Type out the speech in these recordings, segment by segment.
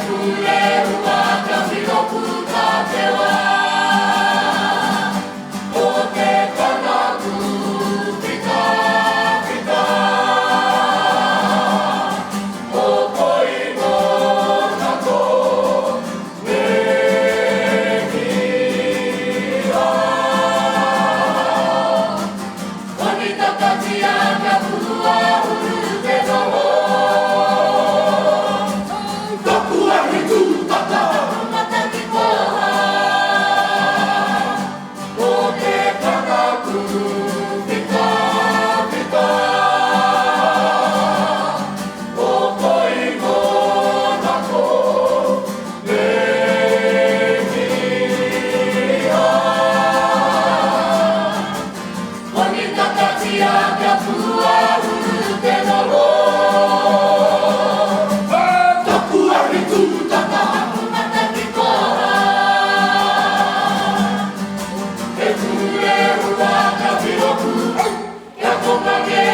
pūrehua kia whiroku tā te wā. Ko te kanaku whitawhita. Ko Koinonako me Kira. Onitakatia kia pūahuru te noho. Taku ahi tūtata. Taku mata ki koha. Ko te kanaku whitawhita. Ko Koinonako me Kira. Onitakatia kia pūahuru te noho. Taku ahi tūtata. Taku mata ki koha. He pūrehua kia whiroku, kia kokange,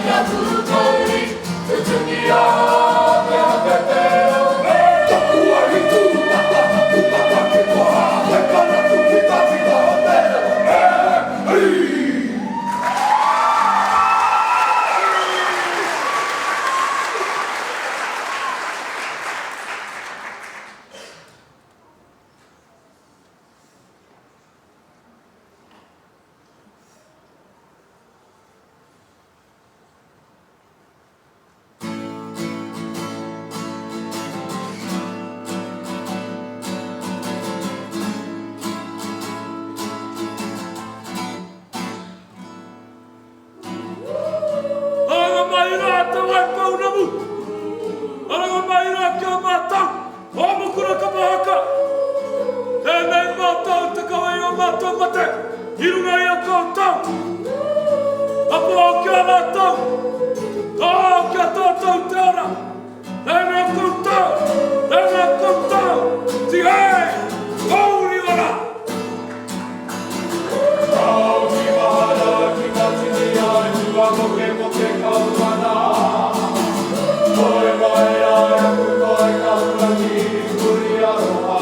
kia pūkauri, tutungia te hapete o me. Taku ahi tūtata, taku mata ki koha, he kanaku whitawhita o te reo. Aranga mai rā te Waipounamu! Aranga mai rā ki a mātou, o Mokura Kapa Haka! Tēnei mātou te kawe i o mātou mate i runga i a koutou! Apoao ki a rātou! Ka ao ki a tātou te ora! Tēnā koutou! Tēnā koutou! Tihei! Mauri ora! Ao ki mahara ki nga tini ai tua mokemoke kau ana. Toe mai ai aku toi kahurangi huri aroha.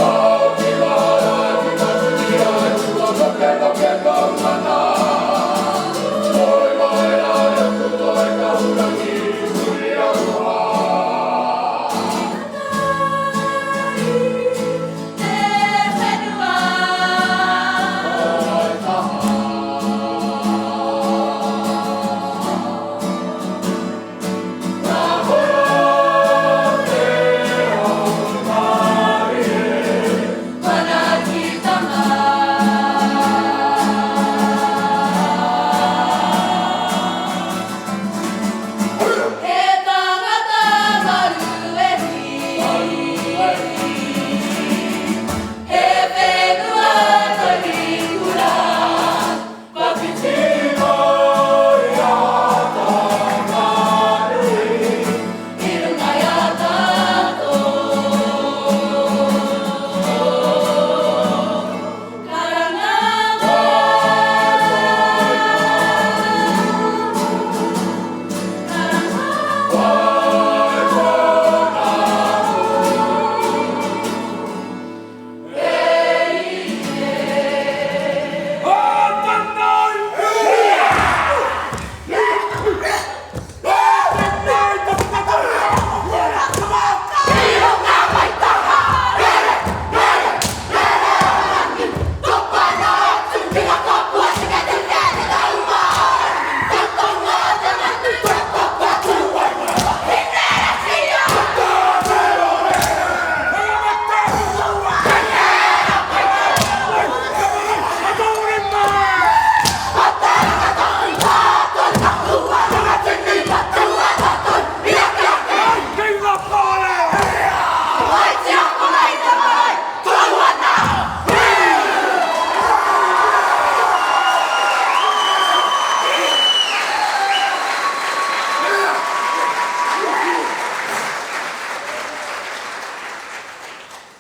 Ao ki mahara ki nga tini ai tua mokemoke kau ana. Toe mai ai aku toi kahurangi huri aroha. He tangata maruwehi, he whenua taurikura, kua whiti mai a Tānganui i runga i a tātou. Karanga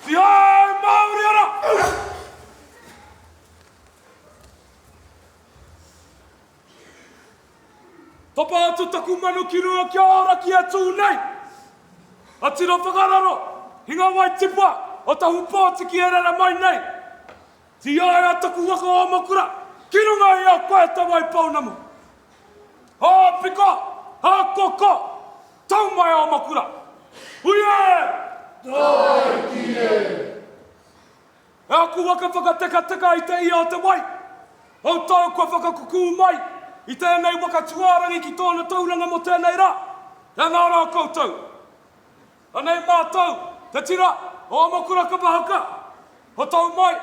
Tiae Mauri ora! Tapa atu taku manu ki runga ki a ora ki e tū nei! A tino whakararo i ngā wai tipua o tahu pōtiki e rere mai nei. Tīaea taku waka o Amakura ki runga i a koe te wai pounamu. Ā piko, ā koko, tau mai a Amakura. Hui e! Tāiki e! E aku waka whakatekateka i te ia o te wai, koutou kua whakakukū mai i tēnei waka tuārangi ki tōna tauranga mō tēnei rā, tēnā rā koutou. Anei mātou, te tira o Amokura Kapa Haka, kua tau mai,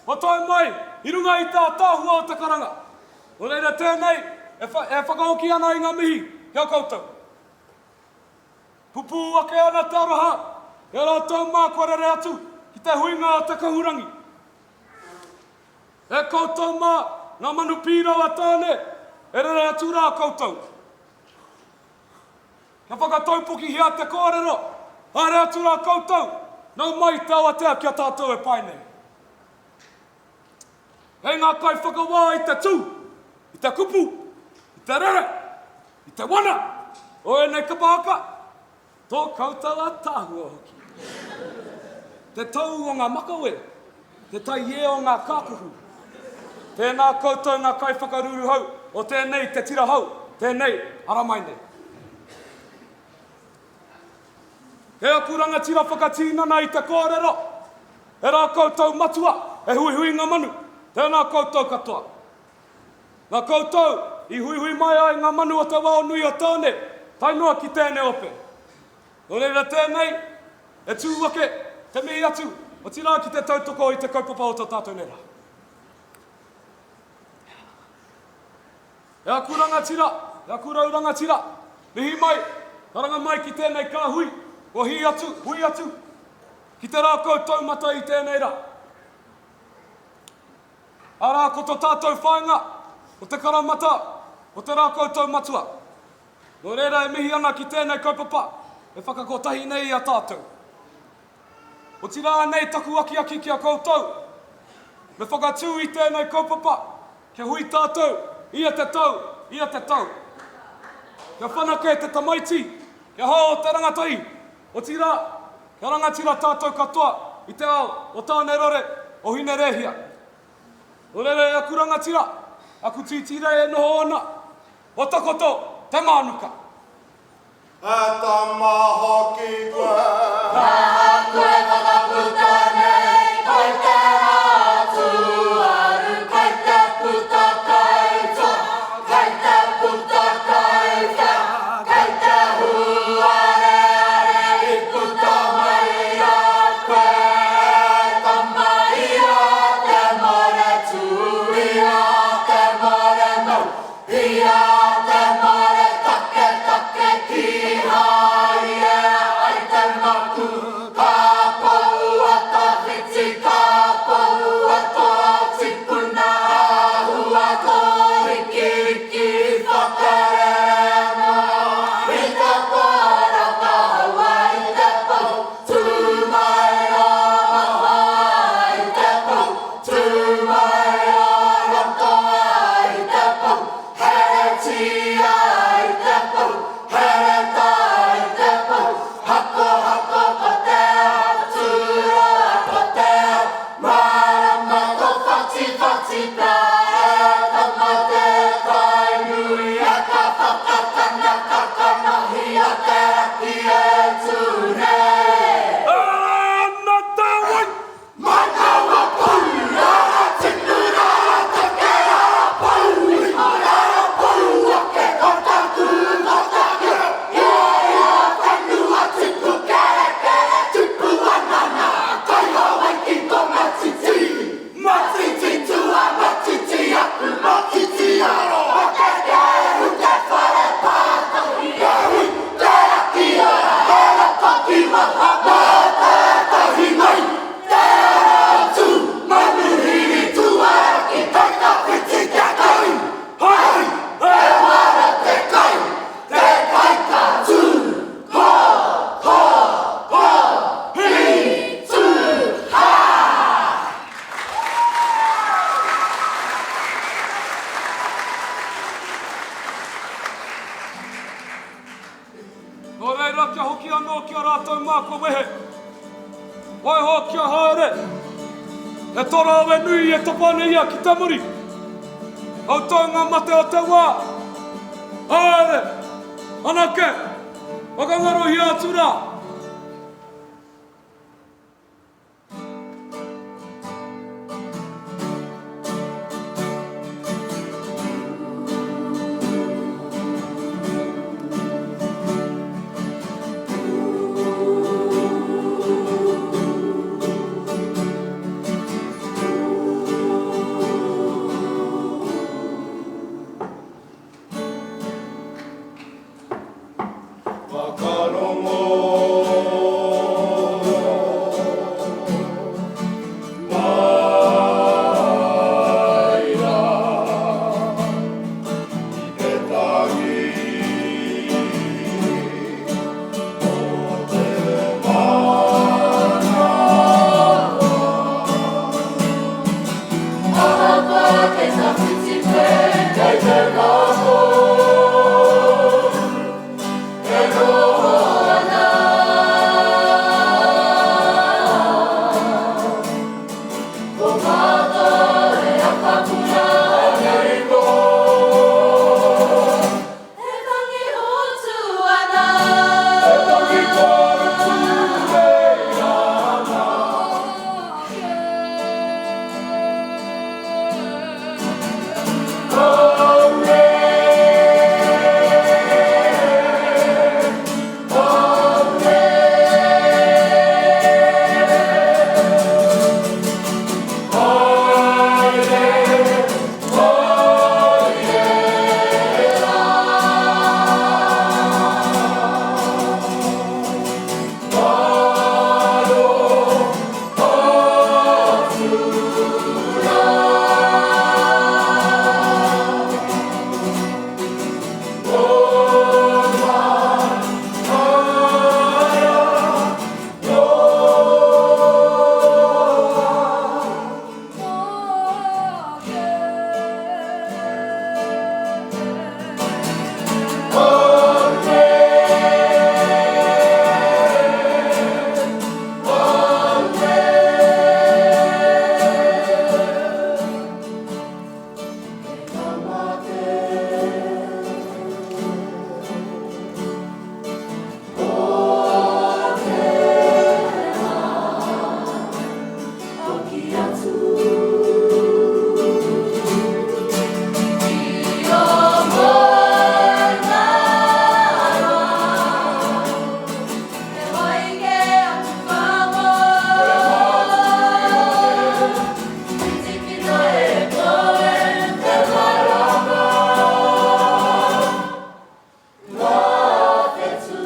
kua tae mai i runga i te ātaahua o te karanga. Nō reira tēnei e whakahoki ana i ngā mihi ki a koutou. Pupū ake ana te aroha i a rātou mā kua rere atu ki te huinga o te kahurangi. E koutou mā, ngā manu pīrau a Tāne, e rere atu rā koutou. Kia whakataupokihia te kōrero, haere atu rā koutou, nau mai te awatea ki a tātou e pae nei. Kei ngā kaiwhakawā i te tū, i te kupu, i te rere, i te wana o ēnei kapa haka, tō koutou ātaahua hoki. Te tou o ngā makawe, te taiē o ngā kākuhu. Tēnā koutou ngā kaiwhakaruruhau o tēnei te tira hou, tēnei ara mai nei. Kei aku rangatira whakatīnana i te kōrero, he rā koutou matua, he huihuinga manu, tēnā koutou katoa. Nā koutou i huihui mai ai ngā manu o te wao nui o Tāne, tae noa ki tēnei ope. Nō reira tēnei, e tū ake te mihi atu, otirā ki te tautoko i te kaupapa o tō tātou nei rā. E aku rangatira, e aku rau rangatira, mihi mai, karanga mai ki tēnei kāhui, kua hī atu, hui atu, ki te rākau taumata i tēnei rā. Arā, ko to tātou whāinga, ko te karamata o te rākau taumatua. Nō reira e mihi ana ki tēnei kaupapa e whakakotahi nei i a tātou. Otirā anei taku akiaki ki a koutou, me whakatū i tēnei kaupapa kia hui tātou ia te tau, ia te tau. Kia whanake te tamaiti, kia hao te rangatahi, otirā, kia rangatira tātou katoa i te ao o Tānerore, o Hinerēhia. Nō reira e aku rangatira, aku tītīrei e noho ana, kua takoto te mānuka. E tama hoki koe. Ka koe whakaputa nei, kai te atuaru, kai te puta kai tua, kai te puta kai whea, kai te huareare i puta mai rā koe. E tama ia te mare tū, ia te mare mau, Ia te mare taketake kīhai e ai te maku, ka poua tawhiti, ka poua toa tipuna āhua kōrikiriki whakarere ana i te poraka haua i te pou, tū mai rā maha i te pou, Tū mai a roto ai te pou, heretia ai te pou, hereta ai te pou, hakohako ko te ao, tūroa ko te ao, mārama ko whatiwhati pea e tama te tai nui e ka whakakana ka kanohi a te raki e tū nei. Ana te wai! Manawa pou, rara tipu, rara take, rara pouri, rara pou ake, ko taku, ko taku, i a whenua tipu kerekere, tipu anana, kai Hawaiki ko Matiti, Matiti tua, Matiti aku, Matiti aro, Makeke, te whare pātahi, e hui, te raki ora, he rataki maha, mā tētahi mai. Te ara atu, manuhiri tuaraki kai tawhiti kia kai, hai, he wara te kai, te kai ka tū, ko, ko, ko, hi, tū, hā! Nō reira kia hoki anō ki a. a rātou mā kua wehe. Waiho kia haere. He toroawe nui e tapa ana ia ki te muri. Koutou ngā mate o te wā. Haere! Anake! Whakangarohia atu rā! Whakarongo mai rā i te tangi o te manawa. Ahakoa kei tawhiti koe, Kei te ngako e noho ana. Ko mātou e apakura. Anei ko. E tangi hotu ana. E tangi korutu nei ana. Hoki atu ki o Moengaroa, e waike atu whango, i tikina e koe te marama ngā whetū.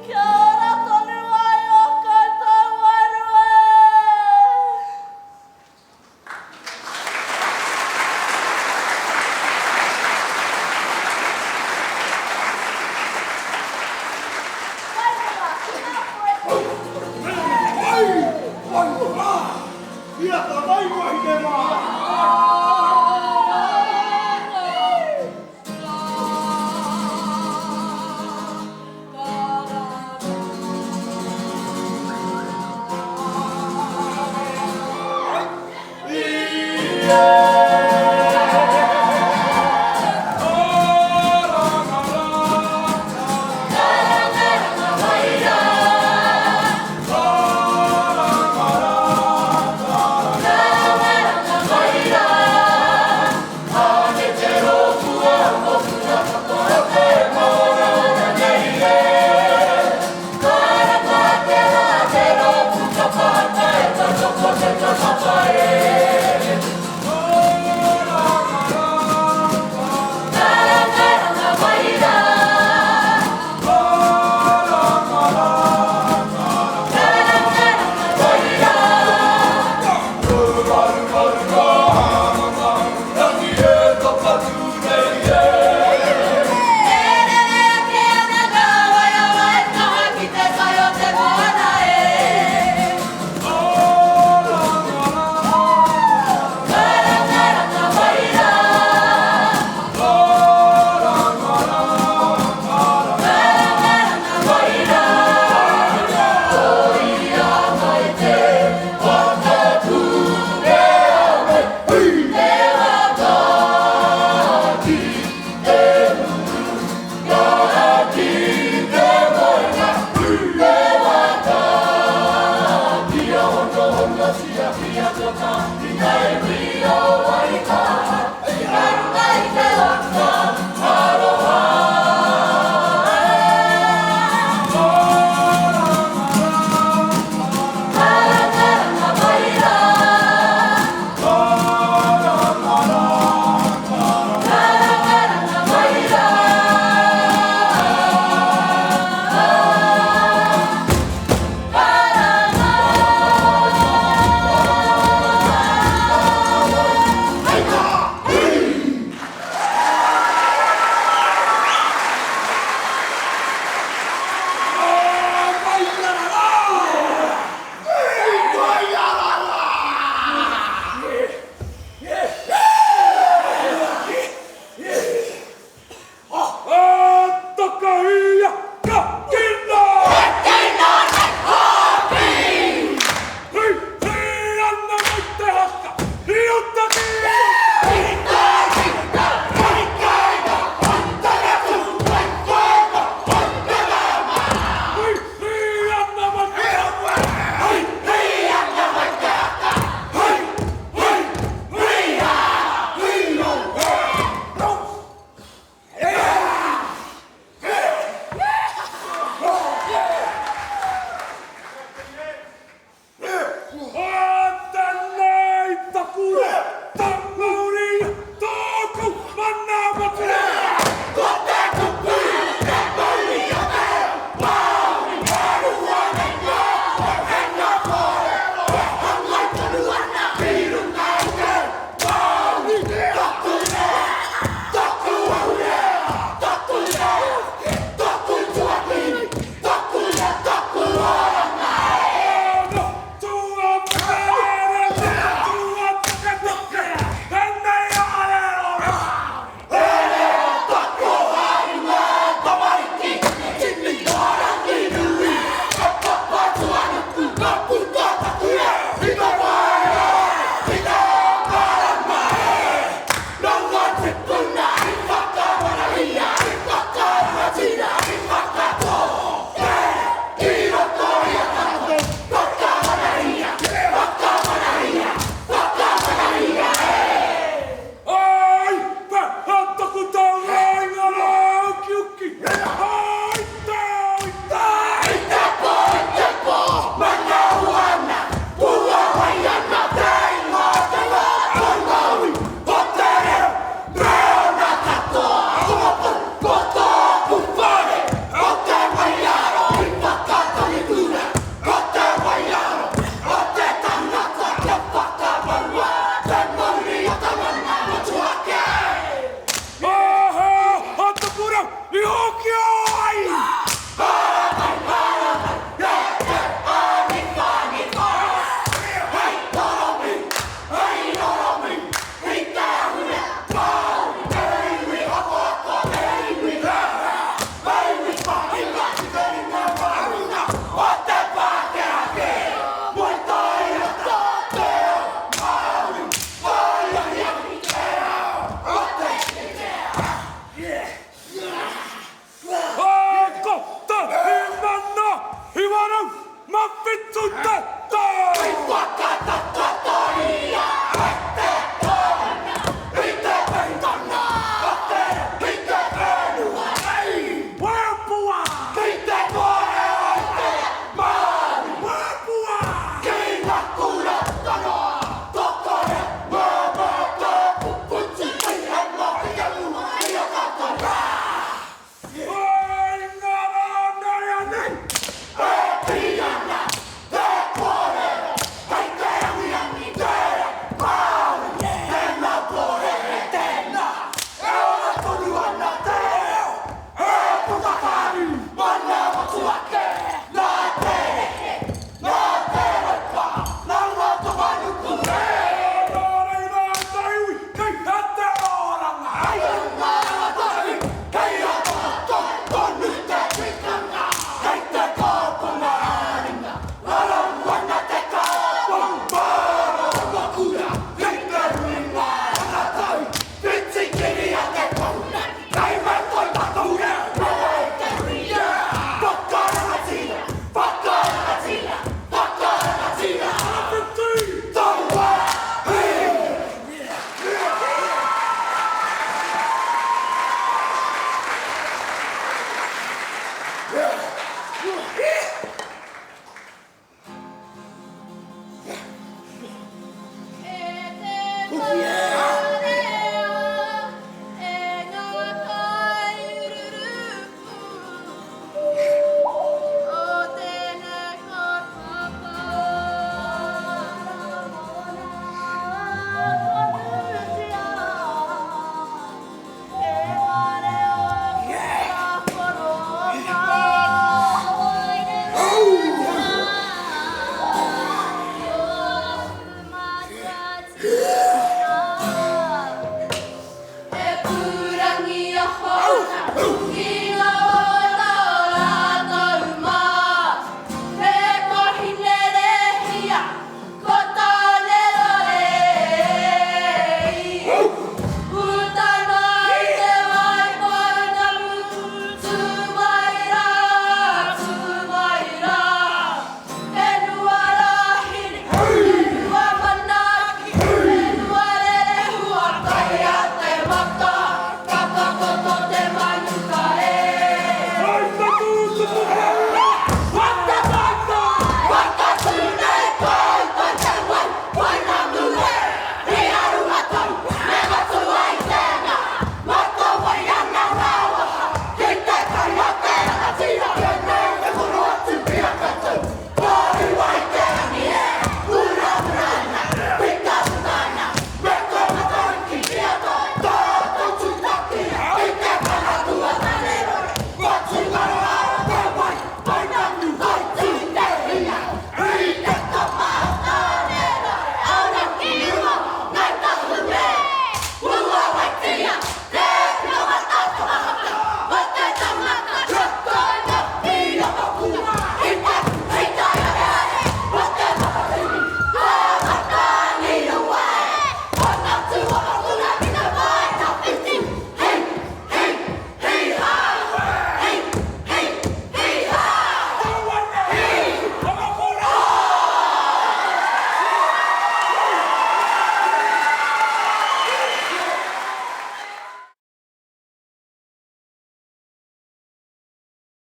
Kia ora tonu ai o koutou wairua e! Ia ta mai wahine mā!